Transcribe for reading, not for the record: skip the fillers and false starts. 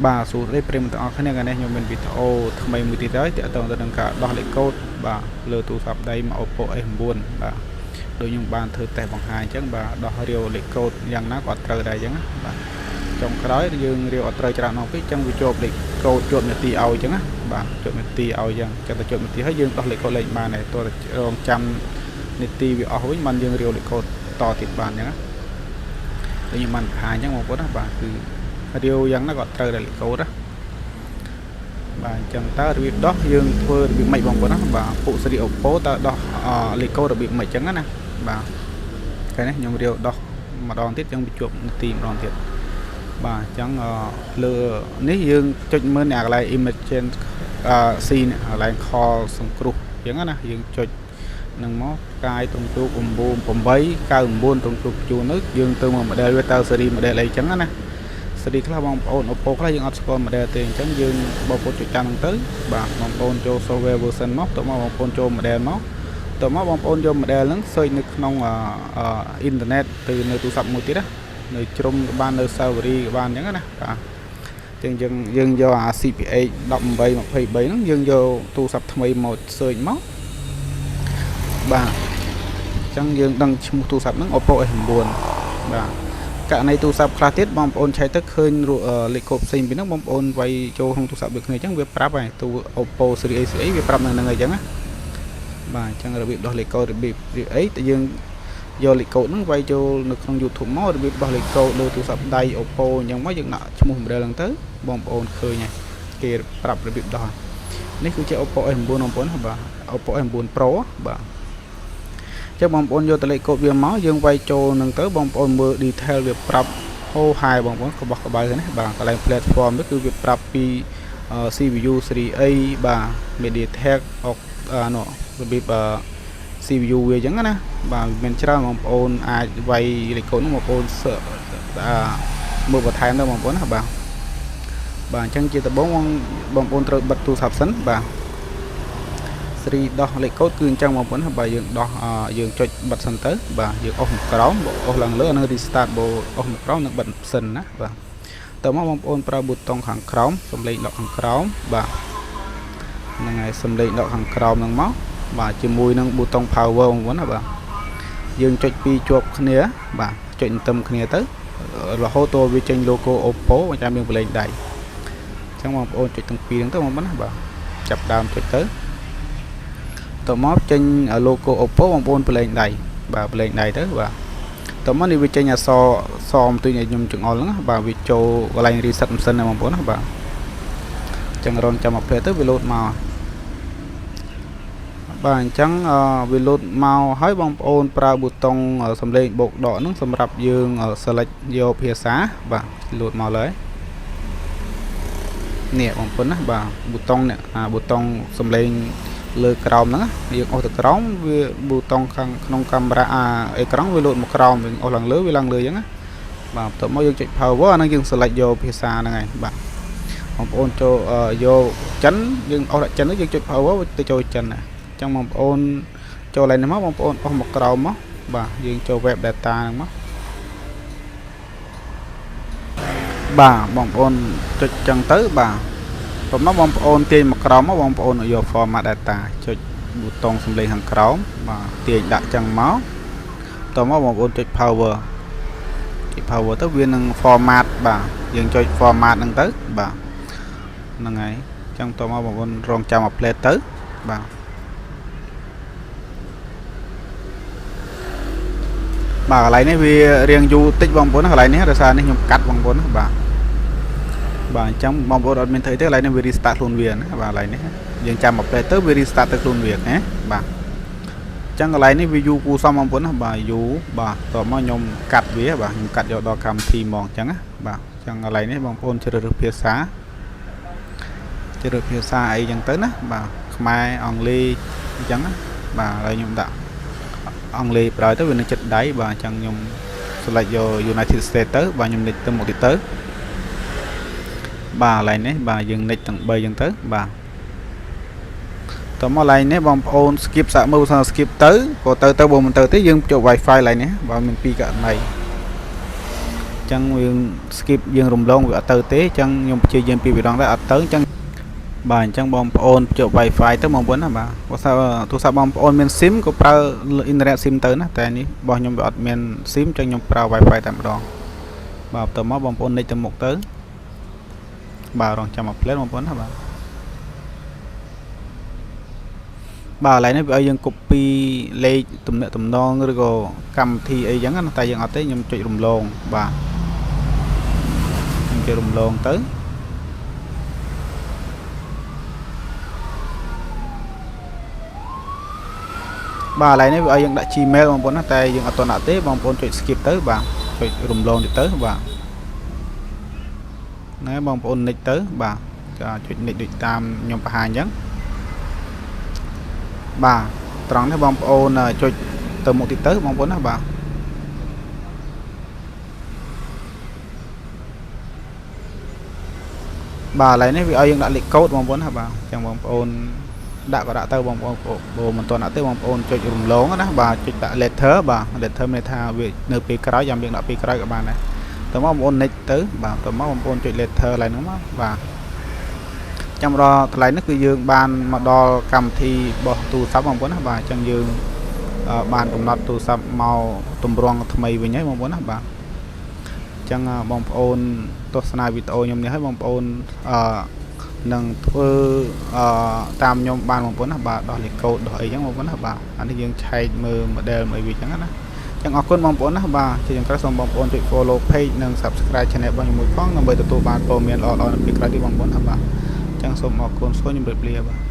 បាទសួស្តីប្រិយមិត្តទាំងអស់គ្នាថ្ងៃនេះខ្ញុំមានវីដេអូថ្មីមួយទៀតហើយទាក់ទងទៅនឹងការដោះលេខកូដបាទលើទូរស័ព្ទដៃមក Oppo F9 បាទដូចខ្ញុំបានធ្វើតេស្តបង្ហាញអញ្ចឹងបាទដោះរាវលេខកូដយ៉ាងណាក៏អត់ត្រូវដែរអញ្ចឹងណាបាទចុងក្រោយយើងរាវអត់ត្រូវច្រើនដងពេកអញ្ចឹងវាជាប់លេខកូដជាប់នាទីឲ្យអញ្ចឹងណាបាទជាប់នាទីឲ្យអញ្ចឹងចឹងតែជាប់នាទីហើយយើងដោះលេខកូដលេខបានដែរតោះតែរងចាំនាទីវាអស់វិញបានយើងរាវលេខកូដតទៀតបានអញ្ចឹងណាដូចខ្ញុំបានបង្ហាញអញ្ចឹងបងប្អូនណាបាទគឺរាវយ៉ាងណាក៏ត្រូវដែរលេខកូដណាបាទអញ្ចឹងតើរបៀបដោះយើងធ្វើរបៀបម៉េចបងប្អូនណាបាទពួកស៊េរី Oppo តើដោះលេខកូដរបៀបម៉េចអញ្ចឹងណាបាទថ្ងៃនេះខ្ញុំរាវដោះម្ដងទៀតអញ្ចឹងវាជាប់នាទីម្ដងទៀតបាទអញ្ចឹងលើនេះយើងចុចមើលនៅកន្លែង emergency នេះកន្លែង call សង្គ្រោះអញ្ចឹងណាយើងចុចនឹងមកផ្កាយត្រង់ទូក9 8 99ត្រង់ទូកជួននោះយើងទៅមក model វាតើស៊េរី model អីចឹងណាស៊េរីខ្លះបងប្អូន Oppo ខ្លះយើងអត់ស្គាល់ model ទេអញ្ចឹងយើងបងប្អូនចុចតាមហ្នឹងទៅបាទបងប្អូនចូល software version មកទៅមកបងប្អូនចូល model មកទៅមកបងប្អូនយក model ហ្នឹង search នៅក្នុងអ៊ីនធឺណិតទៅនៅទូរស័ព្ទមួយទៀតណានៅជ្រុំក៏បាននៅ Safari ក៏បានអញ្ចឹងណាបាទចឹងយើងយើងយកអា CPH 1823ហ្នឹងយើងយកទូរស័ព្ទថ្មីមក search មកបាទអញ្ចឹងយើងដឹងឈ្មោះទូរស័ព្ទហ្នឹង Oppo F9 បាទករណីទូរស័ព្ទខ្លះទៀតបងប្អូនឆែកទៅឃើញលេខកូដផ្សេងពីហ្នឹងបងប្អូនវាយចូលក្នុងទូរស័ព្ទដូចគ្នាអញ្ចឹងវាប្រាប់ហើយទូ Oppo Series A Series វាប្រាប់នៅហ្នឹងអីចឹងណាបាទអញ្ចឹងរបៀបដោះលេខកូដរបៀបអីតែយើងយកលេខកូដហ្នឹងវាយចូលនៅក្នុង YouTube មករបៀបដោះលេខកូដលើទូរស័ព្ទដៃ Oppo អញ្ចឹងមកយើងដាក់ឈ្មោះ model ហ្នឹងទៅបងប្អូនឃើញហើយគេប្រាប់របៀបដោះនេះគឺជា Oppo F9 បងប្អូនបាទ Oppo F9 Pro បាទចឹងបងប្អូនយកទៅលេខកូដវាមកយើងវាយចូលនឹងទៅបងប្អូនមើល detail វាប្រាប់ហូហែបងប្អូនកបោះក្បៅនេះបាទកន្លែង platform នេះគឺវាប្រាប់ពី CPU Series A បាទ MediaTek អុកនោះរបៀប CPU វាអញ្ចឹងណាបាទមានច្រើនបងប្អូនអាចវាយលេខកូដនោះបងប្អូនសមើលបន្ថែមទៅបងប្អូនណាបាទបាទអញ្ចឹងជាដំបូងបងប្អូនត្រូវបិទទូរស័ព្ទសិនបាទស្រីដោះលេខកូដគឺអញ្ចឹងបងប្អូនបើយើងដោះយើងចុចបិទសិនទៅបាទយើងអស់មកក្រោមអស់ឡើងលើអានឹង restart បើអស់មកក្រោមនឹងបិទសិនណាបាទតើមកបងប្អូនប្រើប៊ូតុងខាងក្រោមសំឡេងដកខាងក្រោមបាទហ្នឹងហើយសំឡេងដកខាងក្រោមហ្នឹងមកបាទជាមួយនឹងប៊ូតុង power បងប្អូនណាបាទយើងចុចពីរជាប់គ្នាបាទចុចទន្ទឹមគ្នាទៅរហូតទៅវាចេញ logo Oppo ចាំយើងប្រឡែងដៃអញ្ចឹងបងប្អូនចុចទាំងពីរហ្នឹងទៅបងប្អូនណាបាទចាប់ដើមចុចទៅតមកចេញ logo Oppo បងប្អូនប្រឡែងដៃបាទប្រឡែងដៃទៅបាទតមកនេះវាចេញអក្សរសបន្តិចឲ្យខ្ញុំចង្អុលហ្នឹងបាទវាចូលកន្លែង reset ម៉ាស៊ីនណាបងប្អូនណាបាទអញ្ចឹងរងចាំមកផ្លែទៅវាលោតមកបាទអញ្ចឹងវាលោតមកហើយបងប្អូនប្រើប៊ូតុងសំឡេងបូកដកហ្នឹងសម្រាប់យើង select យកភាសាបាទលោតមកលើនេះបងប្អូនណាបាទប៊ូតុងនេះអាប៊ូតុងសំឡេងលើក្រោមហ្នឹងយើងអូសទៅក្រោមវាប៊ូតុងខាងក្នុងកាមេរ៉ាអាអេក្រង់វាលោតមកក្រោមយើងអូសឡើងលើវាឡើងលើអញ្ចឹងណាបាទបន្ទាប់មកយើងចុច power អាហ្នឹងយើង select យកភាសាហ្នឹងហើយបាទបងប្អូនចូលយកចិនយើងអូសដាក់ចិនយើងចុច power ទៅចូលចិនណាអញ្ចឹងបងប្អូនចូលឡើងនេះមកបងប្អូនអូសមកក្រោមមកបាទយើងចូល web data ហ្នឹងមកបាទបងប្អូនចុចចឹងទៅបាទបន្ទាប់មកបងប្អូនទាញមកក្រោមមកបងប្អូនយក format data ចុចប៊ូតុងសំឡេងខាងក្រោមបាទទាញដាក់ចឹងមកតមកបងប្អូនចុច power ចុច power ទៅវានឹង format បាទយើងចុច format ហ្នឹងទៅបាទហ្នឹងហើយចឹងតមកបងប្អូនរងចាំមួយ plate ទៅបាទបាទកន្លែងនេះវារៀងយូរតិចបងប្អូនកន្លែងនេះដោយសារនេះខ្ញុំកាត់បងប្អូនណាបាទបាទអញ្ចឹងបងប្អូនអត់មានធ្វើទេកន្លែងនេះវា restart ខ្លួនវាណាបាទកន្លែងនេះយើងចាំមួយ plate ទៅវា restart ទៅខ្លួនវាណាបាទអញ្ចឹងកន្លែងនេះវាយូរគួរសមបងប្អូនណាបាទយូរបាទតមកខ្ញុំកាត់វាបាទខ្ញុំកាត់យកដល់កម្មវិធីហ្មងអញ្ចឹងណាបាទអញ្ចឹងកន្លែងនេះបងប្អូនជ្រើសរើសភាសាជ្រើសរើសភាសាអីចឹងទៅណាបាទខ្មែរអង់គ្លេសអញ្ចឹងណាបាទហើយខ្ញុំដាក់អង់គ្លេសប្រយទៅវានឹងចិត្តដៃបាទអញ្ចឹងខ្ញុំ select យក United States ទៅបាទខ្ញុំ next ទៅមុខទៀតទៅបាទកន្លែងនេះបាទយើង next ទាំង3អញ្ចឹងទៅបាទតមកកន្លែងនេះបងប្អូន skip សាកមើលបើ skip ទៅក៏ទៅទៅបើមិនទៅទេយើងចូល Wi-Fi កន្លែងនេះបាទមានពីរករណី ចឹងយើង skip យើងរំលងវាអត់ទៅទេអញ្ចឹងខ្ញុំព្យាយាមពីរដងដែរអត់ទៅអញ្ចឹងបាទអញ្ចឹងបងប្អូនភ្ជាប់ Wi-Fi ទៅបងប្អូនណាបាទបើសិនទូរស័ព្ទបងប្អូនមាន SIM ក៏ប្រើអ៊ីនធឺណិត SIM ទៅណាតែនេះរបស់ខ្ញុំវាអត់មាន SIM អញ្ចឹងខ្ញុំប្រើ Wi-Fi តែម្ដងបាទបន្ទាប់មកបងប្អូននិចទៅមុខទៅបាទរងចាំមួយភ្លែតបងប្អូនណាបាទបាទឥឡូវនេះវាឲ្យយើង copy លេខទំនាក់ទំនងឬក៏កម្មវិធីអីចឹងណាតែយើងអត់ទេខ្ញុំចុចរំលងបាទខ្ញុំចុចរំលងទៅបាទឥឡូវនេះវាឲ្យយើងដាក់ Gmail បងប្អូនណាតែយើងអត់ទាន់ដាក់ទេបងប្អូនចុច skip ទៅបាទចុចរំលងទៅទៅបាទណែបងប្អូន next ទៅបាទចុច next ដូចតាមខ្ញុំបង្ហាញអញ្ចឹងបាទត្រង់នេះបងប្អូនចុចទៅមុខតិចទៅបងប្អូនណាបាទបាទឥឡូវនេះវាឲ្យយើងដាក់លេខកូដបងប្អូនណាបាទអញ្ចឹងបងប្អូនដាក់ក៏ដាក់ទៅបងប្អូនបើមិនទាន់ដាក់ទេបងប្អូនចុចរំលងណាបាទចុចដាក់ later បាទ later មានន័យថាវានៅពេលក្រោយយ៉ាងយើងដាក់ពេលក្រោយក៏បានដែរតើមកបងប្អូន next ទៅបាទតើមកបងប្អូនចុច later ឡើងហ្នឹងមកបាទចាំដល់កន្លែងនេះគឺយើងបានមកដល់កម្មវិធីរបស់ទូរស័ព្ទបងប្អូនណាបាទអញ្ចឹងយើងបានកំណត់ទូរស័ព្ទមកទម្រង់ថ្មីវិញហើយបងប្អូនណាបាទអញ្ចឹងបងប្អូនទស្សនាវីដេអូខ្ញុំនេះហើយបងប្អូនអឺនឹងធ្វើអឺតាមខ្ញុំបានបងប្អូនណាបាទដោះលេខកូដដោះអីចឹងបងប្អូនណាបាទអានេះយើងឆែកមើល model អីវាចឹងណាចឹងអរគុណបងប្អូនណាបាទជាចុងក្រោយសូមបងប្អូនចុច follow page និង subscribe channel របស់ខ្ញុំមួយផងដើម្បីទទួលបានព័ត៌មានល្អៗនៅពេលក្រោយទៀតបងប្អូនណាបាទចឹងសូមអរគុណសូមជម្រាបលាបាទ។